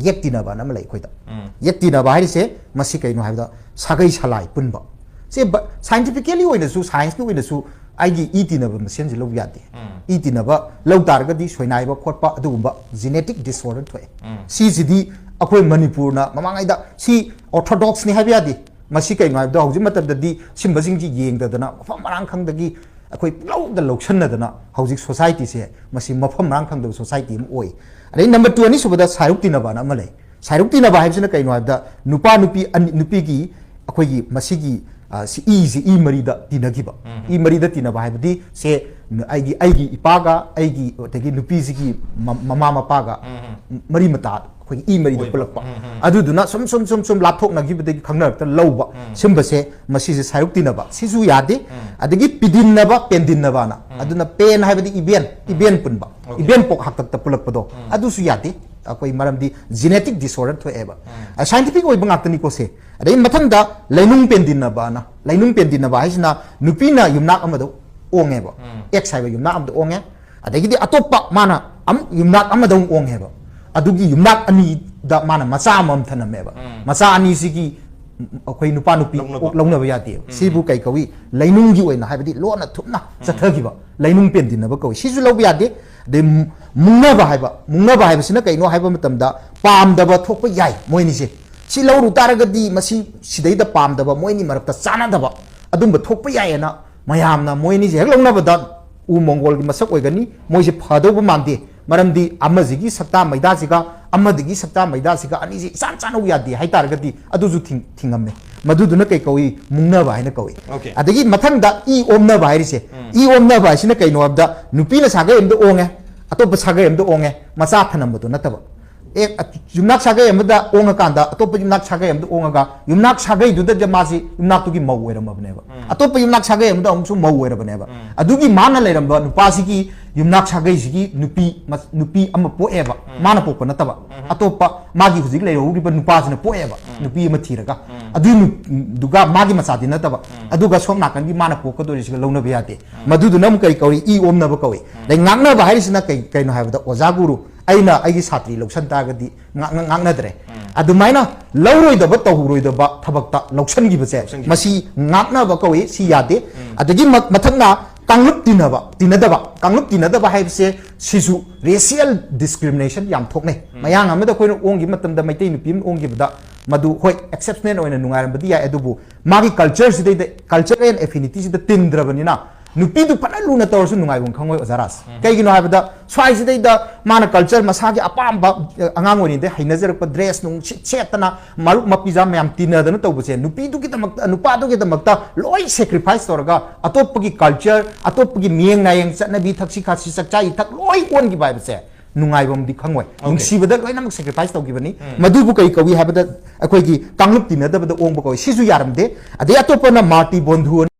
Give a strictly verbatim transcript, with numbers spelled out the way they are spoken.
ꯌꯦꯛ ꯇꯤꯟꯅꯕꯅ ꯑꯃ ꯂꯩ ꯑꯩꯈꯣꯏꯗ꯫ ꯎꯝ꯫ ꯌꯦꯛ ꯇꯤꯟꯅꯕ ꯍꯥꯏꯔꯤꯁꯦ ꯃꯁꯤ ꯀꯩꯅꯣ ꯍꯥꯏꯕꯗ ꯁꯥꯒꯩ ꯁꯂꯥꯏ ꯄꯨꯟꯕ꯫ ꯁꯤ ꯁꯥꯏꯟꯇꯤꯐꯤꯀꯦꯂꯤ ꯑꯣꯏꯅꯁꯨ, ꯁꯥꯏꯟꯁꯀꯤ ꯑꯣꯏꯅꯁꯨ ꯑꯩꯒꯤ ꯏ ꯇꯤꯟꯅꯕ ꯃꯁꯦꯟꯁꯦ ꯂꯧꯕ ꯌꯥꯗꯦ꯫ ꯎꯝ꯫ ꯏ ꯇꯤꯟꯅꯕ ꯂꯧ ꯇꯥꯔꯒꯗꯤ ꯁꯣꯏꯅꯥꯏꯕ ꯈꯣꯠꯄ ꯑꯗꯨꯒꯨꯝꯕ genetic disorder ꯊꯣꯛꯑꯦ꯫ ꯎꯝ꯫ ꯁꯤꯁꯤꯗꯤ ꯑꯩꯈꯣꯏ ꯃꯅꯤꯄꯨꯔꯅ ꯃꯃꯥꯡꯉꯩꯗ ꯁꯤ orthodoxꯅꯤ ꯍꯥꯏꯕ ꯌꯥꯗꯦ꯫ ꯃꯁꯤ ꯀꯩꯅꯣ ꯍꯥꯏꯕꯗ ꯍꯧꯖꯤꯛ ꯃꯇꯝꯗꯗꯤ ꯁꯤꯒꯨꯝꯕꯁꯤꯡꯁꯤ ꯌꯦꯡꯗꯗꯅ ꯃꯐꯝ ꯃꯔꯥꯡ ꯈꯪꯗꯒꯤ ꯑꯩꯈꯣꯏ ꯄꯨꯡꯂꯧꯗ ꯂꯧꯁꯟꯅꯗꯅ ꯍꯧꯖꯤꯛ societyꯁꯦ ꯃꯁꯤ ꯃꯐꯝ ꯃꯔꯥꯡ ꯈꯪꯗꯕ society ꯑꯃ ꯑꯣꯏ꯫ ꯑꯗꯩ number two, ꯑꯅꯤꯁꯨꯕꯗ ꯁꯥꯏꯔꯨꯛ ꯇꯤꯟꯅꯕꯅ ꯑꯃ ꯂꯩ꯫ ꯁꯥꯏꯔꯨꯛ ꯇꯤꯟꯅꯕ ꯍꯥꯏꯕꯁꯤꯅ ꯀꯩꯅꯣ ꯍꯥꯏꯕꯗ ꯅꯨꯄꯥ ꯅꯨꯄꯤ ꯑꯅꯤ, ꯅꯨꯄꯤꯒꯤ ꯑꯩꯈꯣꯏꯒꯤ ꯃꯁꯤꯒꯤ, ꯑ, ꯁꯤ ꯏꯁꯤ ꯏ ꯃꯔꯤꯗ ꯇꯤꯟꯅꯈꯤꯕ꯫ ꯎꯝ꯫ ꯏ ꯃꯔꯤꯗ ꯇꯤꯟꯅꯕ ꯍꯥꯏꯕꯗꯤ ꯁꯦ ꯅ-, ꯑꯩꯒꯤ, ꯑꯩꯒꯤ ꯏꯄꯥꯒ ꯑꯩꯒꯤ ꯑꯗꯒꯤ ꯅꯨꯄꯤꯁꯤꯒꯤ ꯃ-, ꯃꯃꯥ ꯃꯄꯥꯒ ꯎꯝ꯫ ꯃꯔꯤ ꯃꯇꯥ ꯑꯩꯈꯣꯏꯒꯤ ꯏ ꯃꯔꯤꯗ ꯑꯣꯏꯕ꯫ ꯄꯨꯜꯂꯛꯄ꯫ ꯎꯝ, ꯎꯝ꯫ ꯑꯗꯨꯗꯨꯅ ꯁꯨꯝ, ꯁꯨꯝ, ꯁꯨꯝ, ꯁꯨꯝ ꯂꯥꯞꯊꯣꯛꯅꯈꯤꯕꯗꯒꯤ ꯈꯪꯅꯔꯛꯇ ꯂꯧꯕ꯫ ꯎꯝ꯫ ꯁꯨꯝꯕꯁꯦ ꯃꯁꯤꯁꯦ ꯁꯥꯏꯔꯨꯛ ꯇꯤꯟꯅꯕ꯫ ꯁꯤꯁꯨ ꯌꯥꯗꯦ꯫ ꯎꯝ꯫ ꯑꯗꯒꯤ ꯄꯤꯗꯤꯟꯅꯕ, ꯄꯦꯟꯗꯤꯟꯅꯕ ꯑꯅ꯫ ꯎꯝ꯫ ꯑꯗꯨꯅ ꯄꯦꯟ ꯍꯥꯏꯕꯗꯤ ꯏꯕꯦꯟ, ꯎꯝ꯫ ꯏꯕꯦꯟ ꯄꯨꯟꯕ꯫ Okay꯫ ꯏꯕꯦꯟ ꯄꯣꯛ ꯍꯥꯛꯇꯛꯇ ꯄꯨꯜꯂꯛꯄꯗꯣ꯫ ꯎꯝ꯫ ꯑꯗꯨꯁꯨ ꯌꯥꯗꯦ꯫ ꯑꯩꯈꯣꯏ ꯃꯔꯝꯗꯤ genetic disorder ꯊꯣꯛꯑꯦꯕ꯫ ꯎꯝ꯫ ꯑ, scientific ꯑꯣꯏꯕ ꯉꯥꯛꯇꯅꯤꯀꯣ ꯁꯦ꯫ ꯑꯗꯩ ꯃꯊꯪꯗ ꯂꯩꯅꯨꯡ ꯄꯦꯟꯗꯤꯟꯅꯕꯅ꯫ ꯂꯩꯅꯨꯡ ꯄꯦꯟꯗꯤꯟꯅꯕ ꯍꯥꯏꯁꯤꯅ ꯅꯨꯄꯤꯅ ꯌꯨꯝꯅꯥꯛ ꯑꯃꯗ ꯑꯣꯡꯉꯦꯕ꯫ ꯎꯝ꯫ X ꯍꯥꯏꯕ ꯌꯨꯝꯅꯥꯛ ꯑꯃꯗ ꯑꯣꯡꯉꯦ꯫ ꯑꯗꯒꯤꯗꯤ ꯑꯇꯣꯞꯄ ꯃꯥꯅ ꯑꯃꯨꯛ ꯌꯨꯝꯅꯥꯛ ꯑꯃꯗ ꯑꯃꯨꯛ ꯑꯣꯡꯉꯦꯕ꯫ ꯑꯗꯨꯒꯤ ꯌꯨꯝꯅꯥꯛ ꯑꯅꯤꯗ ꯃꯥꯅ ꯃꯆꯥ ꯑꯃꯃꯝ ꯊꯅꯝꯃꯦꯕ꯫ ꯎꯝ꯫ ꯃꯆꯥ ꯑꯅꯤꯁꯤꯒꯤ ꯑꯩꯈꯣꯏ ꯅꯨꯄꯥ ꯅꯨꯄꯤ ꯂꯧꯅꯕ꯫ ꯑꯣꯛ ꯂꯧꯅꯕ ꯌꯥꯗꯦꯕ꯫ ꯎꯝ꯫ ꯁꯤꯕꯨ ꯀꯩ ꯀꯧꯏ? ꯂꯩꯅꯨꯡꯒꯤ ꯑꯣꯏꯅ ꯍꯥꯏꯕꯗꯤ ꯂꯣꯟꯅ ꯊꯨꯞꯅ ꯎꯝ꯫ ꯆꯠꯊꯈꯤꯕ ꯂꯩꯅꯨꯡ ꯄꯦꯟꯗꯤꯟꯅꯕ ꯀꯧꯏ꯫ ꯁꯤꯁꯨ ꯂꯧꯕ ꯌꯥꯗꯦ꯫ ꯑꯗꯩ ꯃꯨ-, ꯃꯨꯡꯅꯕ ꯍꯥꯏꯕ, ꯃꯨꯡꯅꯕ ꯍꯥꯏꯕꯁꯤꯅ ꯀꯩꯅꯣ ꯍꯥꯏꯕ ꯃꯇꯝꯗ ꯄꯥꯝꯗꯕ ꯊꯣꯛꯄ ꯌꯥꯏ ꯃꯣꯏꯅꯤꯁꯦ꯫ ꯁꯤ ꯂꯧꯔꯨ ꯇꯥꯔꯒꯗꯤ ꯃꯁꯤ ꯁꯤꯗꯩꯗ ꯄꯥꯝꯗꯕ, ꯃꯣꯏꯅꯤ ꯃꯔꯛꯇ ꯆꯥꯟꯅꯗꯕ ꯑꯗꯨꯝꯕ ꯊꯣꯛꯄ ꯌꯥꯏꯌꯦꯅ ꯃꯌꯥꯝꯅ ꯃꯣꯏꯅꯤꯁꯦ ꯍꯦꯛ ꯂꯧꯅꯕꯗ ꯎ ꯃꯣꯡꯒꯣꯜꯒꯤ ꯃꯁꯛ ꯑꯣꯏꯒꯅꯤ, ꯃꯣꯏꯁꯦ ꯐꯗꯧꯕ ꯃꯥꯟꯗꯦ꯫ ꯃꯔꯝꯗꯤ ꯑꯃꯁꯤꯒꯤ ꯁꯛꯇꯥ ꯃꯩꯗꯥꯁꯤꯒ ꯑꯃꯗꯒꯤ ꯁꯛꯇꯥ ꯃꯩꯗꯥꯁꯤꯒ ꯑꯅꯤꯁꯦ ꯏꯆꯥꯟ ꯆꯥꯟꯅꯧ ꯌꯥꯗꯦ ꯍꯥꯏꯇꯥꯔꯒꯗꯤ ꯑꯗꯨꯁꯨ ꯊꯤꯡ-, ꯊꯤꯡꯉꯝꯃꯦ꯫ ꯃꯗꯨꯗꯨꯅ ꯀꯩ ꯀꯧꯏ? ꯃꯨꯡꯅꯕ ꯍꯥꯏꯅ ꯀꯧꯏ꯫ Okay꯫ ꯑꯗꯒꯤ ꯃꯊꯪꯗ ꯏ ꯑꯣꯝꯅꯕ ꯍꯥꯏꯔꯤꯁꯦ, ꯎꯝ꯫ ꯏ ꯑꯣꯝꯅꯕ ꯍꯥꯏꯁꯤꯅ ꯀꯩꯅꯣ ꯍꯥꯏꯕꯗ ꯅꯨꯄꯤꯅ ꯁꯥꯒꯩ ꯑꯃꯗ ꯑꯣꯡꯉꯦ, ꯑꯇꯣꯞꯄ ꯁꯥꯒꯩ ꯑꯃꯗ ꯑꯣꯡꯉꯦ, ꯃꯆꯥ ꯊꯅꯝꯕꯗꯣ ꯅꯠꯇꯕ꯫ ꯑꯦ, ꯑ-, ꯌꯨꯝꯅꯥꯛ ꯁꯥꯒꯩ ꯑꯃꯗ ꯑꯣꯡꯉꯀꯥꯟꯗ ꯑꯇꯣꯞꯄ ꯌꯨꯝꯅꯥꯛ ꯁꯥꯒꯩ ꯑꯃꯗ ꯑꯣꯡꯉꯒ ꯌꯨꯝꯅꯥꯛ ꯁꯥꯒꯩꯗꯨꯗ ꯃꯥꯁꯤ ꯌꯨꯝꯅꯥꯛꯇꯨꯒꯤ ꯃꯧ ꯑꯣꯏꯔꯝꯃꯕꯅꯦꯕ꯫ ꯎꯝ꯫ ꯑꯇꯣꯞꯄ ꯌꯨꯝꯅꯥꯛ ꯁꯥꯒꯩ ꯑꯃꯗ ꯑꯃꯨꯛꯁꯨ ꯃꯧ ꯑꯣꯏꯔꯕꯅꯦꯕ꯫ ꯎꯝ꯫ ꯑꯗꯨꯒꯤ ꯃꯥꯅ ꯂꯩꯔꯝꯕ ꯅꯨꯄꯥꯁꯤꯒꯤ ꯌꯨꯝꯅꯥꯛ ꯁꯥꯒꯩꯁꯤꯒꯤ ꯅꯨꯄꯤ ꯃ-, ꯅꯨꯄꯤ ꯑꯃ ꯄꯣꯛꯑꯦꯕ꯫ ꯎꯝ꯫ ꯃꯥꯅ ꯄꯣꯛꯄ ꯅꯠꯇꯕ꯫ ꯎꯝ꯫ ꯑꯇꯣꯞꯄ ꯃꯥꯒꯤ ꯍꯧꯖꯤꯛ ꯂꯩꯍꯧꯔꯤꯕ ꯅꯨꯄꯥꯁꯤꯅ ꯄꯣꯛꯑꯦꯕ꯫ ꯎꯝ꯫ ꯅꯨꯄꯤ ꯑꯃ ꯊꯤꯔꯒ꯫ ꯎꯝ꯫ ꯑꯗꯨꯏ ꯅꯨ-, ꯗꯨꯒ ꯃꯥꯒꯤ ꯃꯆꯥꯗꯤ ꯅꯠꯇꯕ꯫ ꯎꯝ꯫ ꯑꯗꯨꯒ ꯁꯣꯝ ꯅꯥꯀꯟꯒꯤ ꯃꯥꯅ ꯄꯣꯛꯀꯗꯣꯔꯤꯁꯤꯒ ꯂꯧꯅꯕ ꯌꯥꯗꯦ꯫ ꯎꯝ꯫ ꯃꯗꯨꯗꯨꯅ ꯑꯃꯨꯛ ꯀꯔꯤ ꯀꯧꯏ? ꯏ ꯑꯣꯝꯅꯕ ꯀꯧꯏ꯫ ꯎꯝ꯫ ꯑꯗꯩ ꯉꯥꯛꯅꯕ ꯍꯥꯏꯔꯤꯁꯤꯅ ꯀꯩ, ꯀꯩꯅꯣ ꯍꯥꯏꯕꯗ ꯑꯣꯖꯥ ꯒꯨꯔꯨ ꯑꯩꯅ ꯑꯩꯒꯤ ꯁꯥꯇ꯭ꯔꯤ ꯂꯧꯁꯟ ꯇꯥꯔꯒꯗꯤ ꯉꯥꯛꯅ-, ꯉꯥꯛꯅꯗ꯭ꯔꯦ꯫ ꯑꯗꯨꯃꯥꯏꯅ ꯂꯧꯔꯣꯏꯗꯕ, ꯇꯧꯔꯣꯏꯗꯕ ꯊꯕꯛꯇ ꯂꯧꯁꯟꯈꯤꯕꯁꯦ, ꯂꯧꯁꯟꯈꯤꯕ꯫ ꯃꯁꯤ ꯉꯥꯛꯅꯕ ꯀꯧꯏ, ꯁꯤ ꯌꯥꯗꯦ꯫ ꯑꯗꯒꯤ ꯃ-, ꯃꯊꯪꯅ ꯀꯥꯡꯂꯨꯞ ꯇꯤꯟꯅꯕ, ꯇꯤꯟꯅꯗꯕ꯫ ꯀꯥꯡꯂꯨꯞ ꯇꯤꯟꯅꯗꯕ ꯍꯥꯏꯕꯁꯦ ꯁꯤꯁꯨ racial discrimination ꯌꯥꯝ ꯊꯣꯛꯅꯩ꯫ ꯃꯌꯥꯡ ꯑꯃꯗ ꯑꯩꯈꯣꯏꯅ ꯑꯣꯡꯈꯤꯕ ꯃꯇꯝꯗ, ꯃꯩꯇꯩ ꯅꯨꯄꯤ ꯑꯃ ꯑꯣꯡꯈꯤꯕꯗ, ꯃꯗꯨ ꯍꯣꯏ exceptional ꯑꯣꯏꯅ ꯅꯨꯡꯉꯥꯏꯔꯝꯕꯗꯤ ꯌꯥꯏ, ꯑꯗꯨꯕꯨ ꯃꯥꯒꯤ culture ꯁꯤꯗꯩꯗ, culture and affinity ꯁꯤꯗ ꯇꯤꯟꯗ꯭ꯔꯕꯅꯤꯅ, ꯅꯨꯄꯤꯗꯨ ꯐꯅ ꯂꯨꯅ ꯇꯧꯔꯁꯨ ꯅꯨꯡꯉꯥꯏꯐꯝ ꯈꯪꯉꯣꯏ, ꯑꯣꯖꯥ ꯔꯥꯖ꯫ ꯀꯩꯒꯤꯅꯣ ꯍꯥꯏꯕꯗ, ꯁ꯭ꯋꯥꯏꯁꯤꯗꯩꯗ ꯃꯥꯅ culture, ꯃꯁꯥꯒꯤ ꯑꯄꯥꯝꯕ, ꯑ, ꯑꯉꯥꯡ ꯑꯣꯏꯔꯤꯉꯩꯗꯩ ꯍꯩꯅꯖꯔꯛꯄ dress ꯅꯨꯡ ꯁꯤꯠ ꯁꯦꯠꯇꯅ, ꯃꯔꯨꯞ ꯃꯄꯤꯖꯥ ꯃꯌꯥꯝ ꯇꯤꯟꯅꯗꯅ ꯇꯧꯕꯁꯦ, ꯅꯨꯄꯤꯗꯨꯒꯤꯗꯃꯛꯇ, ꯅꯨꯄꯥꯗꯨꯒꯤꯗꯃꯛꯇ ꯂꯣꯏ sacrifice ꯇꯧꯔꯒ, ꯑꯇꯣꯞꯄꯒꯤ culture, ꯑꯇꯣꯞꯄꯒꯤ ꯃꯤꯌꯦꯡ ꯅꯥꯌꯦꯡ, ꯆꯠꯅꯕꯤ, ꯊꯛꯁꯤ ꯈꯥꯁꯤ, ꯆꯥꯛꯆꯥ ꯏꯊꯛ ꯂꯣꯏ ꯑꯣꯟꯈꯤꯕ ꯍꯥꯏꯕꯁꯦ ꯅꯨꯡꯉꯥꯏꯕꯝꯗꯤ ꯈꯪꯉꯣꯏ꯫ ꯅꯨꯡꯁꯤꯕꯗ ꯂꯣꯏꯅꯃꯛ sacrifice ꯇꯧꯈꯤꯕꯅꯤ꯫ ꯃꯗꯨꯕꯨ ꯀꯔꯤ ꯀꯧꯏ ꯍꯥꯏꯕꯗ, ꯑꯩꯈꯣꯏꯒꯤ ꯀꯥꯡꯂꯨꯞ ꯇꯤꯟꯅꯗꯕꯗ ꯑꯣꯡꯕ ꯀꯧꯏ꯫ ꯁꯤꯁꯨ ꯌꯥꯔꯝꯗꯦ꯫ ꯑꯗꯩ ꯑꯇꯣꯞꯄꯅ ꯃꯥꯔꯇꯤ ꯕꯣꯟꯙꯨ